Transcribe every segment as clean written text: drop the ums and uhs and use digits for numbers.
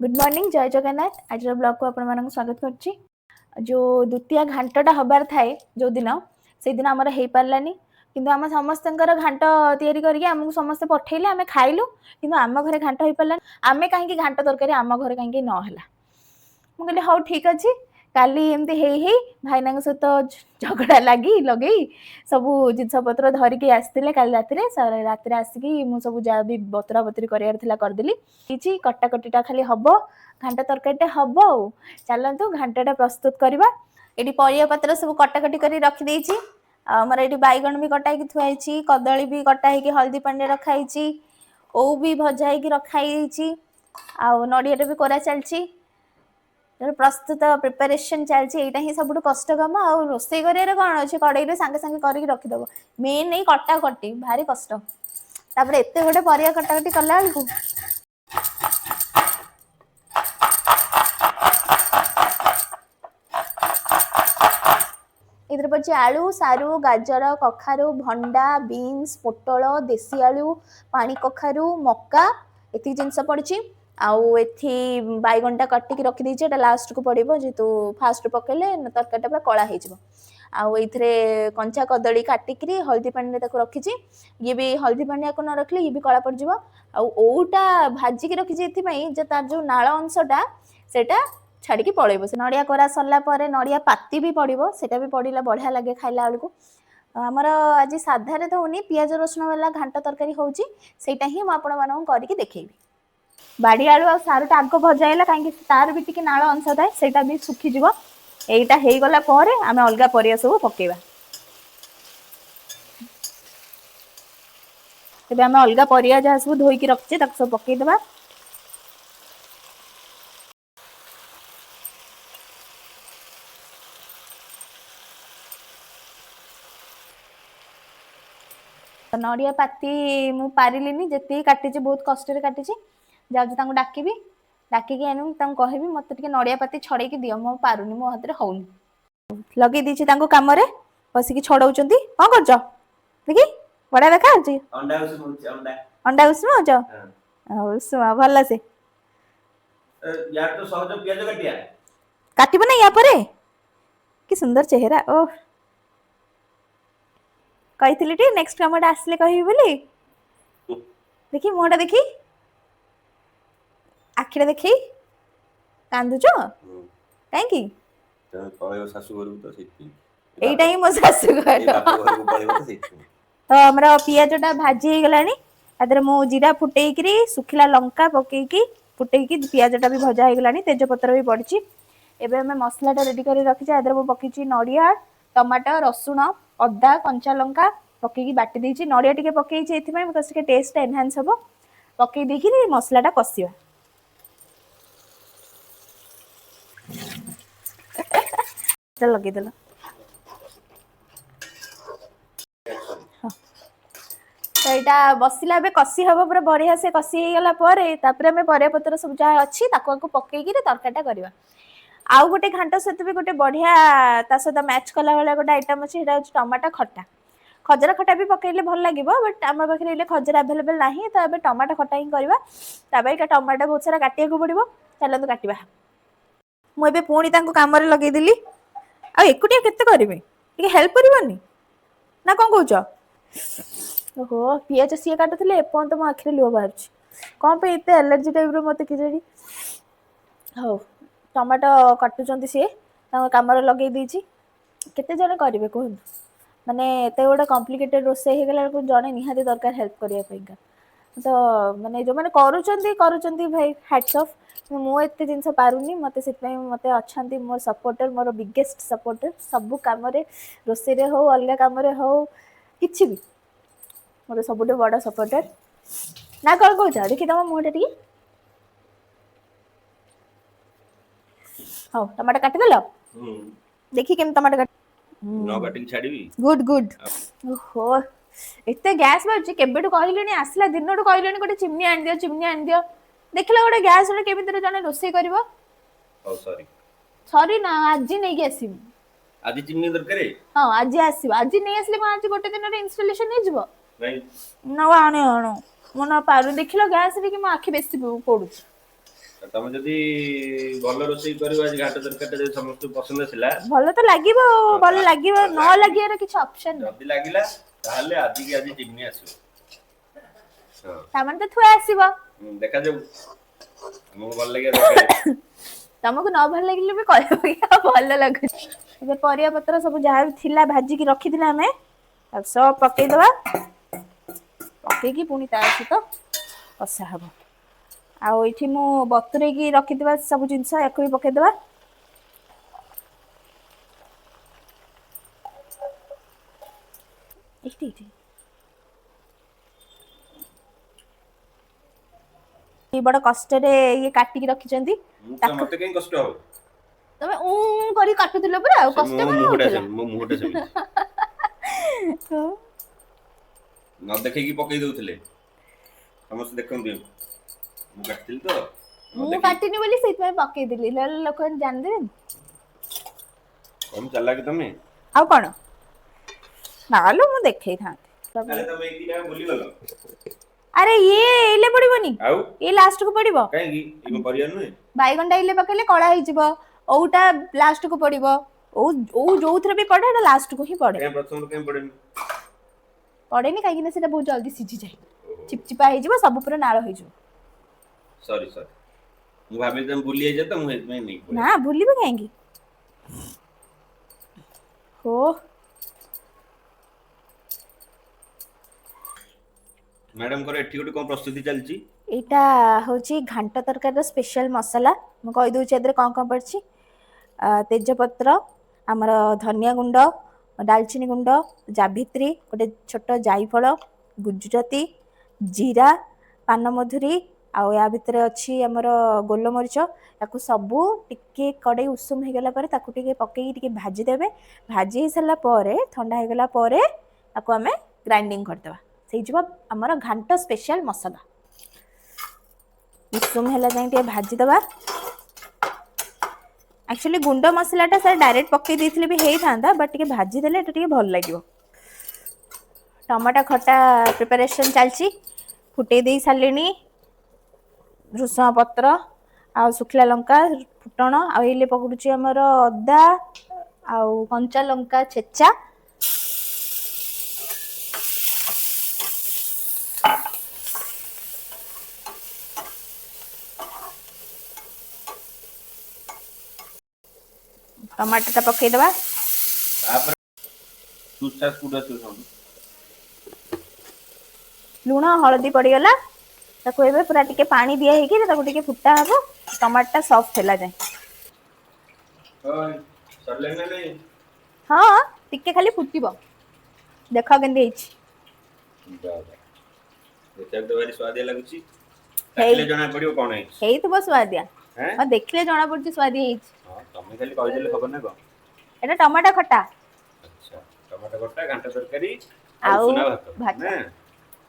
Good morning, ଜୟ ଜଗନ୍ନାଥ। ଆଜିର ବ୍ଲଗ୍କୁ ଆପଣମାନଙ୍କୁ ସ୍ୱାଗତ କରୁଛି। ଯେଉଁ ଦ୍ୱିତୀୟ ଘାଣ୍ଟଟା ହବାର ଥାଏ ଯେଉଁଦିନ, ସେଇଦିନ ଆମର ହେଇପାରିଲାନି। କିନ୍ତୁ ଆମ ସମସ୍ତଙ୍କର ଘାଣ୍ଟ ତିଆରି କରିକି ଆମକୁ ସମସ୍ତେ ପଠେଇଲେ, ଆମେ ଖାଇଲୁ। କିନ୍ତୁ ଆମ ଘରେ ଘାଣ୍ଟ ହେଇପାରିଲାନି। ଆମେ କାହିଁକି ଘାଣ୍ଟ ତରକାରୀ ଆମ ଘରେ କାହିଁକି ନ ହେଲା? ମୁଁ କହିଲି ହଉ ଠିକ୍ ଅଛି। କାଲି ଏମିତି ହେଇ ହେଇ ଭାଇନାଙ୍କ ସହିତ ଝଗଡ଼ା ଲାଗି ଲଗେଇ ସବୁ ଜିନିଷ ପତ୍ର ଧରିକି ଆସିଥିଲେ କାଲି ରାତିରେ। ରାତିରେ ଆସିକି ମୁଁ ସବୁ ଯାହା ବି ବତୁରା ବତୁରି କରିବାର ଥିଲା କରିଦେଲି। କିଛି କଟାକଟିଟା ଖାଲି ହବ, ଘାଣ୍ଟ ତରକାରୀଟା ହବ। ଆଉ ଚାଲନ୍ତୁ ଘାଣ୍ଟଟା ପ୍ରସ୍ତୁତ କରିବା। ଏଠି ପରିବା ପତ୍ର ସବୁ କଟାକଟି କରି ରଖିଦେଇଛି। ଆଉ ଆମର ଏଠି ବାଇଗଣ ବି କଟା ହେଇକି ଥୁଆ ହେଇଛି, କଦଳୀ ବି କଟା ହେଇକି ହଳଦୀ ପାଣିରେ ରଖା ହେଇଛି, ଓଉ ବି ଭଜା ହେଇକି ରଖା ହେଇଯାଇଛି, ଆଉ ନଡ଼ିଆଟା ବି କୋରା ଚାଲିଛି। ପ୍ରସ୍ତୁତ ପ୍ରିପାରେସନ୍ ଚାଲିଛି। ଏଇଟା ହିଁ ସବୁଠୁ କଷ୍ଟ କାମ। ଆଉ ରୋଷେଇ କରିବାରେ କ'ଣ ଅଛି, କଡ଼େଇରେ ସାଙ୍ଗେ ସାଙ୍ଗେ କରିକି ରଖିଦବ। ମେନ୍ ଏଇ କଟାକଟି ଭାରି କଷ୍ଟ। ତାପରେ ଏତେ ଗୋଟେ ପରିବା କଟାକଟି କଲା ବେଳକୁ ଏଥିରେ ପଡ଼ିଛି ଆଳୁ, ସାରୁ, ଗାଜର, କଖାରୁ, ଭଣ୍ଡା, ବିନ୍ସ, ପୋଟଳ, ଦେଶୀ ଆଳୁ, ପାଣି କଖାରୁ, ମକା, ଏତିକି ଜିନିଷ ପଡ଼ିଛି। ଆଉ ଏଠି ବାଇଗଣଟା କାଟିକି ରଖିଦେଇଛି, ଏଇଟା ଲାଷ୍ଟକୁ ପଡ଼ିବ, ଯେହେତୁ ଫାଷ୍ଟ ପକେଇଲେ ତରକାରୀଟା ପୁରା କଳା ହେଇଯିବ। ଆଉ ଏଇଥିରେ କଞ୍ଚା କଦଳୀ କାଟିକିରି ହଳଦୀ ପାଣିରେ ତାକୁ ରଖିଛି। ଇଏ ବି ହଳଦୀ ପାଣି ୟାକୁ ନ ରଖିଲେ ଇଏ ବି କଳା ପଡ଼ିଯିବ। ଆଉ ଓଉଟା ଭାଜିକି ରଖିଛି ଏଥିପାଇଁ ଯେ ତାର ଯୋଉ ନାଳ ଅଂଶଟା ସେଇଟା ଛାଡ଼ିକି ପଳେଇବ। ସେ ନଡ଼ିଆ କୋରା ସରିଲା ପରେ ନଡ଼ିଆ ପାତି ବି ପଡ଼ିବ, ସେଇଟା ବି ପଡ଼ିଲେ ବଢ଼ିଆ ଲାଗେ ଖାଇଲା ବେଳକୁ। ଆମର ଆଜି ସାଧାରେ ତ ହଉନି, ପିଆଜ ରସୁଣ ବାଲା ଘାଣ୍ଟ ତରକାରୀ ହେଉଛି, ସେଇଟା ହିଁ ମୁଁ ଆପଣମାନଙ୍କୁ କରିକି ଦେଖେଇବି। ବାଡ଼ି ଆଳୁ ଆଉ ସାରୁଟା ଆଗ ଭଜା ହେଲା, କାହିଁକି ତାର ବି ଟିକେ ନାଳ ଅଂଶ ଥାଏ, ସେଇଟା ବି ଶୁଖିଯିବ। ଏଇଟା ହେଇଗଲା ପରେ ଆମେ ଅଲଗା ପରିବା ସବୁ ପକେଇବା। ଏବେ ଆମେ ଅଲଗା ପରିବା ଯାହା ସବୁ ଧୋଇକି ରଖିଛେ ତାକୁ ସବୁ ପକେଇଦେବା। ନଡ଼ିଆ ପାତି ମୁଁ ପାରିଲିନି, ଯେତିକି କାଟିଛି ବହୁତ କଷ୍ଟରେ କାଟିଛି। ଯାଉଛି ତାଙ୍କୁ ଡାକିବି, ଡାକିକି ଆଣିବି, ତାଙ୍କୁ କହିବି ମୋତେ ଟିକେ ନଡ଼ିଆ ପାତି ଛଡ଼େଇକି ଦିଅ, ମୁଁ ପାରୁନି, ମୋ ହାତରେ ହଉନି। ଲଗେଇ ଦେଇଛି ତାଙ୍କୁ କାମରେ, ବସିକି ଛଡ଼ଉଛନ୍ତି। କଣ କରୁଛ ଦେଖି, ବଢ଼ିଆ ଦେଖାଯାଉଛି। ଅଣ୍ଡା ଉଷୁମ ହଉଛ? ହଉ ଉଷୁମ ଭଲ ସେ କାଟିବ ନା ୟା ପରେ। କି ସୁନ୍ଦର ଚେହେରା। ଓ କହିଥିଲି ଟିକେ ନେକ୍ସଟ କାମଟା ଆସିଲେ କହିବି ବୋଲି। ଦେଖି ମୁହଁଟା ଦେଖି, ଆଖିଟା ଦେଖି। କାନ୍ଦୁଛ କାହିଁକି? ଏଇଟା ହିଁ ମୋ ଶାଶୁ ଘର। ତ ଆମର ପିଆଜଟା ଭାଜି ହେଇଗଲାଣି। ତା ଦେହରେ ମୁଁ ଜିରା ଫୁଟେଇକିରି ଶୁଖିଲା ଲଙ୍କା ପକେଇକି ଫୁଟେଇକି ପିଆଜଟା ବି ଭଜା ହେଇଗଲାଣି, ତେଜପତ୍ର ବି ପଡ଼ିଛି। ଏବେ ଆମେ ମସଲାଟା ରେଡି କରି ରଖିଛେ। ତା ଦେହରେ ମୁଁ ପକେଇଛି ନଡ଼ିଆ, ଟମାଟୋ, ରସୁଣ, ଅଦା, କଞ୍ଚା ଲଙ୍କା ପକେଇକି ବାଟି ଦେଇଛି। ନଡ଼ିଆ ଟିକେ ପକେଇଛି ଏଥିପାଇଁ because ଟିକେ ଟେଷ୍ଟଟା ଏନହାନ୍ସ ହବ। ପକେଇ ଦେଇକିରି ମସଲାଟା କଷିବା। ଲଗେଇଦେଲ। ତ ଏଇଟା ବସିଲା, ଏବେ କଷି ହବ ପୁରା ବଢିଆ ସେ। କଷି ହେଇଗଲା ପରେ ତାପରେ ଆମେ ପରିବା ପତ୍ର ସବୁ ଯାହା ଅଛି ତାକୁ ଆକୁ ପକେଇକିରି ତରକାରୀଟା କରିବା। ଆଉ ଗୋଟେ ଘାଣ୍ଟ ସହିତ ବି ଗୋଟେ ବଢିଆ ତା ସହିତ ମ୍ୟାଚ୍ କଲା ଭଳିଆ ଗୋଟେ ଆଇଟମ୍ ଅଛି, ସେଇଟା ହେଉଛି ଟମାଟୋ ଖଟା। ଖଜରା ଖଟା ବି ପକେଇଲେ ଭଲ ଲାଗିବ, ବଟ୍ ଆମ ପାଖରେ ହେଲେ ଖଜରା ଆଭେଲେବଲ୍ ନାହିଁ, ତ ଏବେ ଟମାଟୋ ଖଟା ହିଁ କରିବା। ତା ପାଇଁ ଟମାଟୋ ବହୁତ ସାରା କାଟିବାକୁ ପଡ଼ିବ। ଚାଲନ୍ତୁ କାଟିବା। ମୁଁ ଏବେ ପୁଣି ତାଙ୍କୁ କାମରେ ଲଗେଇଦେଲି। ଆଉ ଏକୁଟିଆ କେତେ କରିବି, ଟିକେ ହେଲ୍ପ କରିବନି ନା କଣ କହୁଛ? ଓହୋ, ପିଆଜ ସିଏ କାଟୁଥିଲେ, ଏପର୍ଯ୍ୟନ୍ତ ମୋ ଆଖିରେ ଲୁହ ବାହାରୁଛି। କଣ ପାଇଁ ଏତେ ଆଲର୍ଜି ଟାଇପ୍ର ମୋତେ କେଜାଣି। ହଉ, ଟମାଟୋ କାଟୁଛନ୍ତି ସିଏ, ତାଙ୍କ କାମରେ ଲଗେଇ ଦେଇଛି। କେତେ ଜଣ କରିବେ କୁହନ୍ତୁ? ମାନେ ଏତେ ଗୋଟେ କମ୍ପ୍ଲିକେଟେଡ୍ ରୋଷେଇ ହେଇଗଲା ବେଳକୁ ଜଣେ ନିହାତି ଦରକାର ହେଲ୍ପ କରିବା ପାଇଁକା। ତ ମାନେ ଯେଉଁମାନେ କରୁଛନ୍ତି କରୁଛନ୍ତି ଭାଇ, ହ୍ୟାଟ୍ସ ଅଫ୍। ମୁଁ ଏତେ ଜିନିଷ ପାରୁନି, ମୋତେ ସେଥିପାଇଁ ମୋତେ ଅଛନ୍ତି ମୋର ସପୋର୍ଟର, ମୋର ବିଗେଷ୍ଟ ସପୋର୍ଟର ସବୁ କାମରେ, ରୋଷେଇରେ ହଉ ଅଲଗା କାମରେ ହଉ କିଛି ବି, ମୋର ସବୁଠୁ ବଡ଼ ସପୋର୍ଟର। ନା କଣ କହୁଛ? ଦେଖି ତମ ମୁହଁଟା ଟିକେ। ହଉ, ଟମାଟୋ କାଟିଦେଲ? ଦେଖି କେମିତି ଟମାଟୋ କାଟି। Good good. ଓହୋ, ଏତେ ଗ୍ୟାସ୍ ବାହାରୁଛି। କେବେଠୁ କହିଲେଣି, ଆସିଲା ଦିନଠୁ କହିଲେଣି ଗୋଟେ ଚିମ୍ନି ଆଣିଦିଅ, ଚିମ୍ନି ଆଣିଦିଅ। ଦେଖିଲ ଗୋଟେ ଗ୍ୟାସ୍ ରେ କେମିତି ଜଣେ ରୋଷେଇ କରିବ? ସରି ନା, ଆଜି ନେଇକି ଆସିବି। ଆଜି ଚିମ୍ନି ଦରକାର? ହଁ, ଆଜି ଆସିବ। ଆଜି ନେଇ ଆସିଲେ କଣ ଆଜି ଗୋଟେ ଦିନରେ ଇନଷ୍ଟଲେସନ ହେଇଯିବ? ନା, ଆଣେ ଆଣ, ମୁଁ ନା ପାରୁ। ଦେଖିଲ ଗ୍ୟାସ୍ ଟିକେ ମୋ ଆଖି ବେଶୀ ପୋଡୁଛି। ଆଉ ତମେ ଯଦି ଭଲ ରୋଷେଇ କରିବ, ଆଜି ଘାଣ୍ଟ ତରକାରୀଟା ଯଦି ସମସ୍ତଙ୍କୁ ପସନ୍ଦ ଆସିଲା, ଭଲ ତ ଲାଗିବ ଆଉ, ହଁ, ଭଲ ଲାଗିବ, ନ ଲାଗିବାର କିଛି ଅପସନ ନାହିଁ। ଯଦି ଲାଗିଲା ତାହେଲେ ଆଜିକି ଆଜି ଚିମନି ଆସିବ। ହଁ। ତାମାନେ ତ ଥୁଆ ଆସିବ। ଦେଖାଯାଉ, ଆମକୁ ଭଲ ଲାଗିବା ଦରକାର। ତମକୁ ନ ଭଲ ଲାଗିଲେ ବି କହିବ କି ଆଉ ଭଲ ଲାଗୁଛି। ଏବେ ପରିବା ପତ୍ର ସବୁ ଯାହା ବି ଥିଲା ଭାଜିକି ରଖିଥିଲା ଆମେ, ତାକୁ ସବୁ ପକେଇଦବା। ପକେଇକି ପୁଣି ତା ସହିତ କଷା ହବ। ଆଉ ଏଇଠି ମୁଁ ବତୁରେଇକି ରଖିଥିବା ସବୁ ଜିନିଷ ୟାକୁ ବି ପକେଇଦବା। ଏଇଠି ଏଇଠି ବଡ କଷ୍ଟରେ ଇଏ କାଟିକି ରଖିଛନ୍ତି। ମୁଁ ତ ତାକୁ ମତେ କାହିଁ କଷ୍ଟ ହବ? ତମେ ଉଁ ଉଁ କରି କାଟୁଥିଲ ପୁରା, ଆଉ ସେ କଷ୍ଟ ମୋ କଣ ମୁହଁଟା ହଉଥିଲା? ସେମିତି, ମୋ ମୁହଁଟା ସେମିତି। ନ ଦେଖେଇକି ପକେଇ ଦଉଥିଲେ ସମସ୍ତେ ଦେଖନ୍ତୁ। ମୁଁ କାଟିଥିଲି ତ ନ ମୁଁ ଦେଖେଇକି। କାଟିନି ବୋଲି ସେଇଥିପାଇଁ ପକେଇଦେଲି, ନହେଲେ ଲୋକମାନେ ଜାଣିଦେବେନି। କମ ଚାଲାକି ତମେ। ଆଉ କଣ ନହେଲେ ମୁଁ ଦେଖେଇଥାନ୍ତି। ଆରେ ତମେ ଏଇ ଦିଟା ଭୁଲିଗଲ। ଆରେ ଇଏ ଏଇଲେ ପଡିବନି। ଆଉ ଇଏ ଲାଷ୍ଟ କୁ ପଡିବ। କାହିଁକି? ଇଏ କଣ ପରିବା ନୁହେଁ? ବାଇଗଣଟା ଏଇଲେ ପକେଇଲେ କଳା ହେଇଯିବ। ଓଉଟା ଲାଷ୍ଟ କୁ ପଡିବ। ଓଉ ଓଉ ଯୋଉଥିରେ ବି ପଡେ, ଏଟା ଲାଷ୍ଟ କୁ ହିଁ ପଡେ। କାହିଁ ପ୍ରଥମରୁ କାହିଁ ପଡେନି? ପଡେନି କାହିଁକି ନା ସେଟା ବହୁତ ଜଲଦି ସିଝିଯାଏ, ଚିପଚିପା ହେଇଯିବ, ସବୁ ପୁରା ନାଳ ହେଇଯିବ। ସରି ସରି, ମୁଁ ଭାବିଲି ତମେ ଭୁଲି ଯାଇଛ ତ, ମୁଁ ସେଥିପାଇଁ ନେଇକି ପଳେଇ ନା, ଭୁଲିବି କାହିଁକି ହୋ। ମ୍ୟାଡାମଙ୍କର ଏଠି ଗୋଟେ କଣ ପ୍ରସ୍ତୁତି ଚାଲିଛି? ଏଇଟା ହଉଛି ଘାଣ୍ଟ ତରକାରୀର ସ୍ପେଶାଲ ମସଲା। ମୁଁ କହିଦଉଛି ଏଥିରେ କଣ କଣ ପଡିଛି। ତେଜପତ୍ର, ଆମର ଧନିଆ ଗୁଣ୍ଡ, ଡାଲଚିନି ଗୁଣ୍ଡ, ଜାଭିତ୍ରୀ, ଗୋଟେ ଛୋଟ ଜାଇଫଳ, ଗୁଜୁରାତି, ଜିରା, ପାନମଧୁରୀ, ଆଉ ୟା ଭିତରେ ଅଛି ଆମର ଗୋଲମରିଚ। ତାକୁ ସବୁ ଟିକେ କଡ଼େଇ ଉଷୁମ ହେଇଗଲା ପରେ ତାକୁ ଟିକେ ପକେଇକି ଟିକେ ଭାଜିଦେବେ। ଭାଜି ହେଇସାରିଲା ପରେ, ଥଣ୍ଡା ହେଇଗଲା ପରେ ତାକୁ ଆମେ ଗ୍ରାଇଣ୍ଡିଙ୍ଗ କରିଦେବା। ହେଇଯିବ ଆମର ଘାଣ୍ଟ ସ୍ପେଶାଲ ମସଲା। ଉଷୁମ ହେଲା ଯାଏଁ ଟିକେ ଭାଜିଦେବା। ଆକ୍ଚୁଆଲି ଗୁଣ୍ଡ ମସଲାଟା ସାର୍ ଡାଇରେକ୍ଟ ପକେଇ ଦେଇଥିଲେ ବି ହେଇଥାନ୍ତା, ବଟ୍ ଟିକେ ଭାଜିଦେଲେ ଏଟା ଟିକେ ଭଲ ଲାଗିବ। ଟମାଟୋ ଖଟା ପ୍ରିପାରେସନ୍ ଚାଲିଛି। ଫୁଟେଇ ଦେଇ ସାରିଲିଣି। ଭୃଷଙ୍ଗ ପତ୍ର ଆଉ ଶୁଖିଲା ଲଙ୍କା ଫୁଟଣ, ଆଉ ଏଇଲେ ପକଉଛି ଆମର ଅଦା ଆଉ କଞ୍ଚା ଲଙ୍କା ଛେଚା। ଟମାଟୋଟା ପକେଇଦବା। ତାପରେ ସୁଶ୍ୱାସ କୋଉଠୁ ଆସିବ ସାଉଣ୍ଡ? ଲୁଣ ହଳଦୀ ପଡ଼ିଗଲା। ତାକୁ ଏବେ ପୁରା ଟିକେ ପାଣି ଦିଆ ହେଇକି ତାକୁ ଟିକେ ଫୁଟା ହବ, ଟମାଟୋଟା ସଫ୍ଟ ହେଲା ଯାଏଁ। ହଁ, ସରିଲାଣି ନା ନାଇଁ? ହଁ, ଟିକେ ଖାଲି ଫୁଟିବ। ଦେଖ କେମିତି ହେଇଛି। ବାବା, ଦେଖିବାକୁ ତ ଭାରି ସୁଆଦିଆ ଲାଗୁଛି। ଚାଖିଲେ ଜଣା ପଡିବ କଣ ହେଇଛି। ହେଇଥିବ ସୁଆଦିଆ। ହେଁ? ହଁ, ଦେଖିଲେ ଜଣା ପଡୁଛି ସୁଆଦିଆ ହେଇଛି। ହଁ, ତମେ ଖାଲି କହିଦେଲେ ହବ ନା କଣ? ଏଟା ଟମାଟୋ ଖଟା। ଆଚ୍ଛା, ଟମାଟୋ ଖଟା, ଘାଣ୍ଟ ତରକାରୀ ଆଉ ଆଉ ଉଷୁନା ଭାତ। ଭାତ। ନା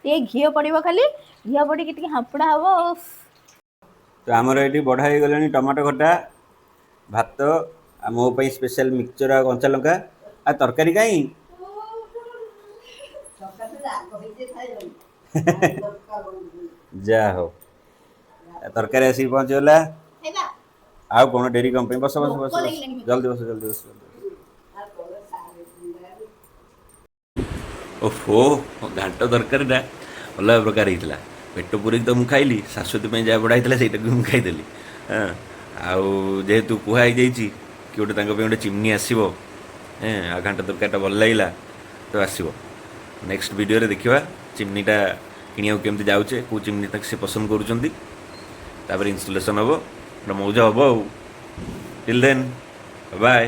ଟିକେ ଘିଅ ପଡିବ, ଖାଲି ଘିଅ ପଡିକି ଟିକେ ହାମ୍ପୁଡା ହବ। ଉଫ୍। ତ ଆମର ଏଇଠି ବଢା ହେଇଗଲାଣି ଟମାଟୋ ଖଟା, ଭାତ, ଆଉ ମୋ ପାଇଁ ସ୍ପେଶାଲ ମିକ୍ସଚର ଆଉ କଞ୍ଚା ଲଙ୍କା। ଆଉ ତରକାରୀ କାହିଁ? ଯାହା ହଉ, ଆଉ ତରକାରୀ ଆସିକି ପହଞ୍ଚିଗଲା। ଆଉ କଣ ଡେରି କଣ ପାଇଁ? ବସ ବସ ବସ ବସ, ଜଲ୍ଦି ବସ, ଜଲ୍ଦି ବସ, ଜଲ୍ଦି ବସ। ଓହୋ, ଘାଣ୍ଟ ତରକାରୀଟା ଅଲଗା ପ୍ରକାର ହେଇଥିଲା। ପେଟ ପୂରିକି ତ ମୁଁ ଖାଇଲି, ଶାଶ୍ୱତୀ ପାଇଁ ଯାହା ବଢ଼ା ହେଇଥିଲା ସେଇଟାକୁ ମୁଁ ଖାଇଦେଲି। ହଁ, ଆଉ ଯେହେତୁ କୁହା ହେଇଯାଇଛି କି ଗୋଟେ ତାଙ୍କ ପାଇଁ ଗୋଟେ ଚିମ୍ନି ଆସିବ, ଆଉ ଘାଣ୍ଟ ତରକାରୀଟା ଭଲ ଲାଗିଲା ତ ଆସିବ। ନେକ୍ସଟ ଭିଡ଼ିଓରେ ଦେଖିବା ଚିମ୍ନିଟା କିଣିବାକୁ କେମିତି ଯାଉଛେ, କେଉଁ ଚିମ୍ନି ତାକୁ ସେ ପସନ୍ଦ କରୁଛନ୍ତି। ତାପରେ ଇନଷ୍ଟଲେସନ୍ ହେବ, ଗୋଟେ ମଉଜ ହେବ। ଆଉ ଟିଲ୍ ଦେନ୍, ବାଏ।